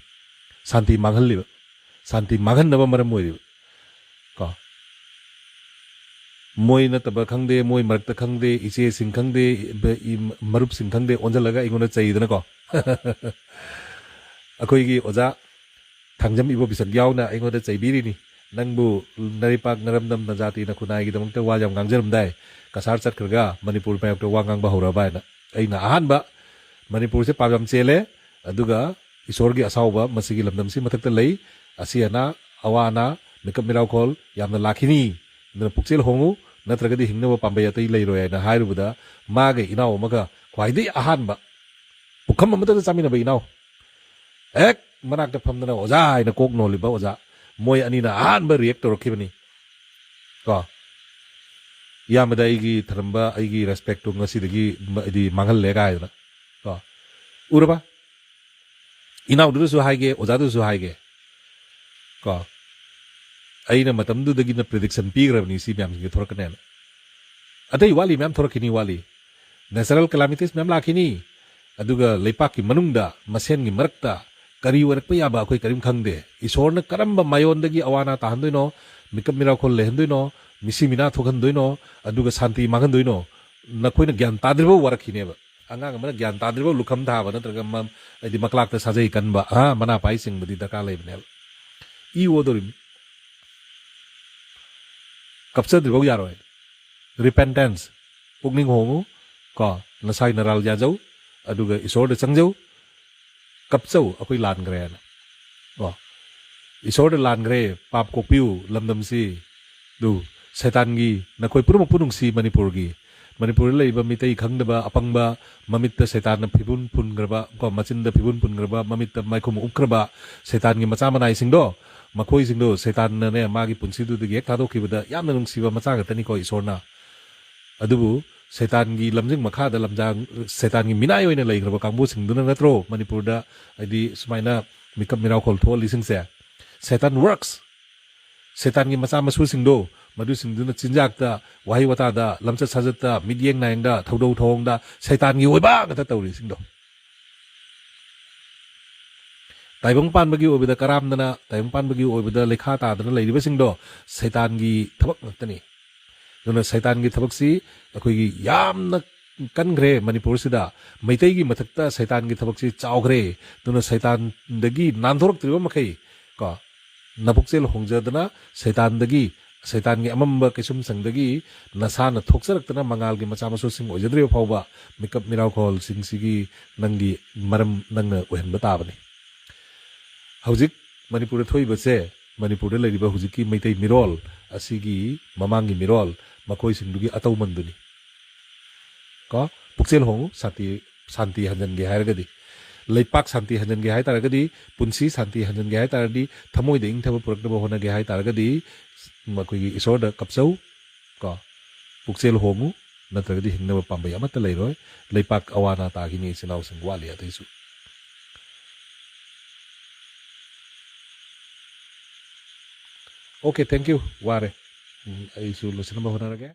ꯁꯥꯟꯇꯤ ꯃꯥꯡꯍꯜꯂꯤꯕ, ꯁꯥꯟꯇꯤ ꯃꯥꯡꯍꯟꯅꯕ ꯃꯔꯝ ꯑꯣꯏꯔꯤꯕ ꯀꯣ꯫ ꯃꯣꯏ ꯅꯠꯇꯕ ꯈꯪꯗꯦ, ꯃꯣꯏ ꯃꯔꯛꯇ ꯈꯪꯗꯦ, ꯏꯆꯦꯁꯤꯡ ꯈꯪꯗꯦ, ꯏꯕ-, ꯏ-, ꯃꯔꯨꯞꯁꯤꯡ ꯈꯪꯗꯦ, ꯑꯣꯟꯁꯤꯜꯂꯒ ꯑꯩꯉꯣꯟꯗ ꯆꯩꯗꯅꯀꯣ꯫ ꯑꯩꯈꯣꯏꯒꯤ ꯑꯣꯖꯥ ꯊꯥꯡꯖꯝ ꯏꯕꯣꯕꯤꯁꯛ ꯌꯥꯎꯅ ꯑꯩꯉꯣꯟꯗ ꯆꯩꯕꯤꯔꯤꯅꯤ꯫ "ꯅꯪꯕꯨ ꯅꯔꯩꯄꯥꯛ ꯅꯔꯝꯗꯝ ꯅꯖꯥꯇꯤ ꯅꯈꯨꯟꯅꯥꯏꯒꯤꯗꯃꯛꯇ ꯋꯥ ꯌꯥꯝ ꯉꯥꯡꯖꯔꯝꯗꯥꯏ, ꯀꯁꯥꯔ ꯆꯠꯈ꯭ꯔꯒ ꯃꯅꯤꯄꯨꯔ ꯃꯥꯌꯣꯛꯇ ꯋꯥ ꯉꯥꯡꯕ ꯍꯧꯔꯕ?" ꯍꯥꯏꯅ꯫ ꯑꯩꯅ ꯑꯍꯥꯟꯕ ꯃꯅꯤꯄꯨꯔꯁꯦ ꯄꯥꯞ ꯌꯥꯝ ꯆꯦꯜꯂꯦ, ꯑꯗꯨꯒ ꯏꯁꯣꯔꯒꯤ ꯑꯁꯥꯎꯕ ꯃꯁꯤꯒꯤ ꯂꯝꯗꯝꯁꯤ ꯃꯊꯛꯇ ꯂꯩ, ꯑꯁꯤ ꯑꯅꯥ, ꯑꯋꯥ ꯑꯅꯥ, ꯃꯤꯀꯞ ꯃꯤꯔꯥꯎꯈꯣꯜ ꯌꯥꯝꯅ ꯂꯥꯛꯈꯤꯅꯤ, ꯑꯗꯨꯅ ꯄꯨꯛꯆꯦꯜ ꯍꯣꯡꯉꯨ, ꯅꯠꯇ꯭ꯔꯒꯗꯤ ꯍꯤꯡꯅꯕ ꯄꯥꯝꯕꯩ ꯑꯇꯩ ꯂꯩꯔꯣꯏ ꯍꯥꯏꯅ ꯍꯥꯏꯔꯨꯕꯗ, ꯃꯥꯒ ꯏꯅꯥꯎ ꯑꯃꯒ ꯈ꯭ꯋꯥꯏꯗꯒꯤ ꯑꯍꯥꯟꯕ ꯄꯨꯈꯝ ꯑꯃꯠꯇꯗ ꯆꯥꯃꯤꯟꯅꯕ ꯏꯅꯥꯎ, ꯍꯦꯛ ꯃꯅꯥꯛꯇ ꯐꯝꯗꯅ "ꯑꯣꯖꯥ" ꯍꯥꯏꯅ ꯀꯣꯛ ꯅꯣꯜꯂꯤꯕ ꯑꯣꯖꯥ, ꯃꯣꯏ ꯑꯅꯤꯅ ꯑꯍꯥꯟꯕ react ꯇꯧꯔꯛꯈꯤꯕꯅꯤ꯫ ꯀꯣ, "ꯏꯌꯥꯝꯕꯗ ꯑꯩꯒꯤ ꯊꯔꯝꯕ, ꯑꯩꯒꯤ respect ꯇꯨ ꯉꯁꯤꯗꯒꯤ ꯃ-, ꯍꯥꯏꯗꯤ ꯃꯥꯡꯍꯜꯂꯦ" ꯀꯥꯏꯗꯅ꯫ ꯀꯣ, ꯎꯔꯕ? ꯏꯅꯥꯎꯗꯨꯗꯁꯨ ꯍꯥꯏꯒꯦ, ꯑꯣꯖꯥꯗꯨꯁꯨ ꯍꯥꯏꯒꯦ꯫ ꯀꯣ, ꯑꯩꯅ ꯃꯇꯝꯗꯨꯗꯒꯤꯅ prediction ꯄꯤꯈ꯭ꯔꯕꯅꯤ ꯁꯤ ꯃꯌꯥꯝꯁꯤꯡꯁꯦ ꯊꯣꯔꯛꯀꯅꯦꯅ꯫ ꯑꯇꯩ ꯋꯥꯠꯂꯤ, ꯃꯌꯥꯝ ꯊꯣꯔꯛꯈꯤꯅꯤ, ꯋꯥꯠꯂꯤ꯫ Natural calamities ꯃꯌꯥꯝ ꯂꯥꯛꯈꯤꯅꯤ꯫ ꯑꯗꯨꯒ ꯂꯩꯄꯥꯛꯀꯤ ꯃꯅꯨꯡꯗ ꯃꯁꯦꯟꯒꯤ ꯃꯔꯛꯇ ꯀꯔꯤ ꯑꯣꯏꯔꯛꯄ ꯌꯥꯕ ꯑꯩꯈꯣꯏ ꯀꯔꯤꯝ ꯈꯪꯗꯦ꯫ ꯏꯁꯣꯔꯅ ꯀꯔꯝꯕ ꯃꯥꯏꯑꯣꯟꯗꯒꯤ ꯑꯋꯥ ꯑꯅꯥ ꯇꯥꯍꯟꯗꯣꯏꯅꯣ, ꯃꯤꯀꯞ ꯃꯤꯔꯥꯎꯈꯣꯜ ꯂꯩꯍꯟꯗꯣꯏꯅꯣ, ꯃꯤꯁꯤ ꯃꯤꯅꯥ ꯊꯣꯛꯍꯟꯗꯣꯏꯅꯣ, ꯑꯗꯨꯒ ꯁꯥꯟꯇꯤ ꯃꯥꯡꯍꯟꯗꯣꯏꯅꯣ, ꯅꯈꯣꯏꯅ ꯒ꯭ꯌꯥꯟ ꯇꯥꯗ꯭ꯔꯤꯕ ꯋꯥꯔꯛꯈꯤꯅꯦꯕ꯫ ꯑꯉꯥꯡ ꯑꯃꯅ ꯒ꯭ꯌꯥꯟ ꯇꯥꯗ꯭ꯔꯤꯕ ꯂꯨꯈꯝ ꯊꯥꯕ ꯅꯠꯇ꯭ꯔꯒ ꯃ-, ꯍꯥꯏꯗꯤ ꯃꯀ꯭ꯂꯥꯛꯇ ꯁꯥꯖꯩ ꯀꯟꯕ, ꯑ, ꯃꯅꯥ ꯄꯥꯏ ꯆꯤꯡꯕꯗꯤ ꯗꯔꯀꯥꯔ ꯂꯩꯕꯅꯦꯕ꯫ ꯏ ꯑꯣꯗꯧꯔꯤꯃꯤ꯫ ꯀꯞꯆꯗ꯭ꯔꯤꯐꯥꯎ ꯌꯥꯔꯣꯏ꯫ Repentance, ꯄꯨꯛꯅꯤꯡ ꯍꯣꯡꯉꯨ, ꯀꯣ, ꯅꯁꯥꯒꯤ ꯅꯔꯥꯜ ꯌꯥꯖꯧ, ꯑꯗꯨꯒ ꯏꯁꯣꯔꯗ ꯆꯪꯖꯧ, ꯀꯞꯆꯧ, ꯑꯩꯈꯣꯏ ꯂꯥꯟꯈ꯭ꯔꯦꯅ꯫ ꯀꯣ, ꯏꯁꯣꯔꯗ ꯂꯥꯟꯈ꯭ꯔꯦ, ꯄꯥꯞ ꯀꯣꯛꯄꯤꯌꯨ, ꯂꯝꯗꯝꯁꯤ꯫ ꯑꯗꯨ ꯁꯩꯇꯥꯟꯒꯤ, ꯅꯈꯣꯏ ꯄꯨꯝꯅꯃꯛꯄꯨ ꯅꯨꯡꯁꯤ ꯃꯅꯤꯄꯨꯔꯒꯤ꯫ ꯃꯅꯤꯄꯨꯔꯗ ꯂꯩꯔꯤꯕ ꯃꯤꯇꯩ ꯈꯪꯗꯕ ꯑꯄꯪꯕ, ꯃꯃꯤꯠꯇ ꯁꯩꯇꯥꯟꯅ ꯐꯤꯕꯨꯟ ꯄꯨꯟꯈ꯭ꯔꯕ, ꯀꯣ, ꯃꯆꯤꯟꯗ ꯐꯤꯕꯨꯟ ꯄꯨꯟꯈ꯭ꯔꯕ, ꯃꯃꯤꯠꯇ ꯃꯥꯏꯈꯨꯝ ꯎꯞꯈ꯭ꯔꯕ ꯁꯩꯇꯥꯟꯒꯤ ꯃꯆꯥ ꯃꯅꯥꯏꯁꯤꯡꯗꯣ, ꯃꯈꯣꯏꯁꯤꯡꯗꯣ ꯁꯩꯇꯥꯟꯅꯅꯦ ꯃꯥꯒꯤ ꯄꯨꯟꯁꯤꯗꯨꯗꯒꯤ ꯍꯦꯛ ꯊꯥꯗꯣꯛꯈꯤꯕꯗ ꯌꯥꯝꯅ ꯅꯨꯡꯁꯤꯕ ꯃꯆꯥ ꯈꯛꯇꯅꯤꯀꯣ ꯏꯁꯣꯔꯅ꯫ ꯑꯗꯨꯕꯨ ꯁꯩꯇꯥꯟꯒꯤ ꯂꯝꯖꯤꯡ ꯃꯈꯥꯗ ꯂꯝꯖꯥꯡ, ꯁꯩꯇꯥꯟꯒꯤ ꯃꯤꯅꯥꯏ ꯑꯣꯏꯅ ꯂꯩꯈ꯭ꯔꯕ ꯀꯥꯡꯕꯨꯁꯤꯡꯗꯨꯅ ꯅꯠꯇ꯭ꯔꯣ ꯃꯅꯤꯄꯨꯔꯗ ꯍꯥꯏꯗꯤ ꯁꯨꯃꯥꯏꯅ ꯃꯤꯀꯞ ꯃꯤꯔꯥꯎꯈꯣꯜ ꯊꯣꯛꯍꯜꯂꯤꯁꯤꯡꯁꯦ? ꯁꯩꯇꯥꯟ ꯋꯥꯔꯛꯁ, ꯁꯩꯇꯥꯟꯒꯤ ꯃꯆꯥ ꯃꯁꯨꯁꯤꯡꯗꯣ, ꯃꯗꯨꯁꯤꯡꯗꯨꯅ ꯆꯤꯟꯖꯥꯛꯇ, ꯋꯥꯍꯩ ꯋꯥꯇꯥꯗ, ꯂꯝꯆꯠ ꯁꯥꯖꯠꯇ, ꯃꯤꯠꯌꯦꯡ ꯅꯥꯌꯦꯡꯗ, ꯊꯧꯗꯧ ꯊꯧꯑꯣꯡꯗ ꯁꯩꯇꯥꯟꯒꯤ ꯑꯣꯏꯕ ꯉꯥꯛꯇ ꯇꯧꯔꯤꯁꯤꯡꯗꯣ꯫ ꯇꯥꯏꯕꯪ ꯄꯥꯟꯕꯒꯤ ꯑꯣꯏꯕꯗ ꯀꯔꯥꯝꯗꯅ, ꯇꯥꯏꯕꯪ ꯄꯥꯟꯕꯒꯤ ꯑꯣꯏꯕꯗ ꯂꯩꯈꯥ ꯇꯥꯗꯅ ꯂꯩꯔꯤꯕꯁꯤꯡꯗꯣ ꯁꯩꯇꯥꯟꯒꯤ ꯊꯕꯛ ꯉꯥꯛꯇꯅꯤ꯫ ꯑꯗꯨꯅ ꯁꯩꯇꯥꯟꯒꯤ ꯊꯕꯛꯁꯤ ꯑꯩꯈꯣꯏꯒꯤ ꯌꯥꯝꯅ ꯀꯟꯈ꯭ꯔꯦ ꯃꯅꯤꯄꯨꯔꯁꯤꯗ꯫ ꯃꯩꯇꯩꯒꯤ ꯃꯊꯛꯇ ꯁꯩꯇꯥꯟꯒꯤ ꯊꯕꯛꯁꯤ ꯆꯥꯎꯈ꯭ꯔꯦ꯫ ꯑꯗꯨꯅ ꯁꯩꯇꯥꯟꯗꯒꯤ ꯅꯥꯟꯊꯣꯔꯛꯇ꯭ꯔꯤꯕ ꯃꯈꯩ, ꯀꯣ, ꯅꯄꯨꯛꯆꯦꯜ ꯍꯣꯡꯖꯗꯅ ꯁꯩꯇꯥꯟꯗꯒꯤ, ꯁꯩꯇꯥꯟꯒꯤ ꯑꯃꯝꯕ ꯀꯩꯁꯨꯝꯁꯪꯗꯒꯤ ꯅꯁꯥꯅ ꯊꯣꯛꯆꯔꯛꯇꯅ ꯃꯉꯥꯜꯒꯤ ꯃꯆꯥ ꯃꯁꯨꯁꯤꯡ ꯑꯣꯏꯖꯗ꯭ꯔꯤꯕ ꯐꯥꯎꯕ ꯃꯤꯀꯞ ꯃꯤꯔꯥꯎꯈꯣꯜꯁꯤꯡꯁꯤꯒꯤ ꯅꯪꯒꯤ ꯃꯔꯝ ꯅꯪꯅ ꯑꯣꯏꯍꯟꯕ ꯇꯥꯕꯅꯤ꯫ ꯍꯧꯖꯤꯛ ꯃꯅꯤꯄꯨꯔꯗ ꯊꯣꯛꯏꯕꯁꯦ, ꯃꯅꯤꯄꯨꯔꯗ ꯂꯩꯔꯤꯕ ꯍꯧꯖꯤꯛꯀꯤ ꯃꯩꯇꯩ ꯃꯤꯔꯣꯜ ꯑꯁꯤꯒꯤ ꯃꯃꯥꯡꯒꯤ ꯃꯤꯔꯣꯜ, ꯃꯈꯣꯏꯁꯤꯡꯗꯨꯒꯤ ꯑꯇꯧꯃꯟꯗꯨꯅꯤ꯫ ꯀꯣ, ꯄꯨꯛꯆꯦꯜ ꯍꯣꯡꯉꯨ, ꯁꯥꯟꯇꯤ, ꯁꯥꯟꯇꯤ ꯍꯟꯖꯟꯒꯦ ꯍꯥꯏꯔꯒꯗꯤ, ꯂꯩꯄꯥꯛ ꯁꯥꯟꯇꯤ ꯍꯟꯖꯟꯒꯦ ꯍꯥꯏ ꯇꯥꯔꯒꯗꯤ, ꯄꯨꯟꯁꯤ ꯁꯥꯟꯇꯤ ꯍꯟꯖꯟꯒꯦ ꯍꯥꯏ ꯇꯥꯔꯗꯤ, ꯊꯃꯣꯏꯗ ꯏꯪꯊꯕ ꯄꯨꯔꯛꯅꯕ ꯍꯣꯠꯅꯒꯦ ꯍꯥꯏ ꯇꯥꯔꯒꯗꯤ, ꯃꯈꯣꯏꯒꯤ ꯏꯁꯣꯔꯗ ꯀꯞꯆꯧ, ꯀꯣ, ꯄꯨꯛꯆꯦꯜ ꯍꯣꯡꯉꯨ, ꯅꯠꯇ꯭ꯔꯒꯗꯤ ꯍꯤꯡꯅꯕ ꯄꯥꯝꯕꯩ ꯑꯃꯠꯇ ꯂꯩꯔꯣꯏ꯫ ꯂꯩꯄꯥꯛ ꯑꯋꯥ ꯑꯅꯥ ꯇꯥꯈꯤꯅꯤ, ꯏꯆꯤꯟ ꯏꯅꯥꯎꯁꯤꯡ ꯋꯥꯠꯂꯤ ꯑꯇꯩꯁꯨ꯫ Okay, thank you꯫ ꯋꯥꯔꯦ꯫ ꯎꯝ, ꯑꯩꯁꯨ ꯂꯣꯏꯁꯤꯟꯅꯕ ꯍꯣꯠꯅꯔꯒꯦ꯫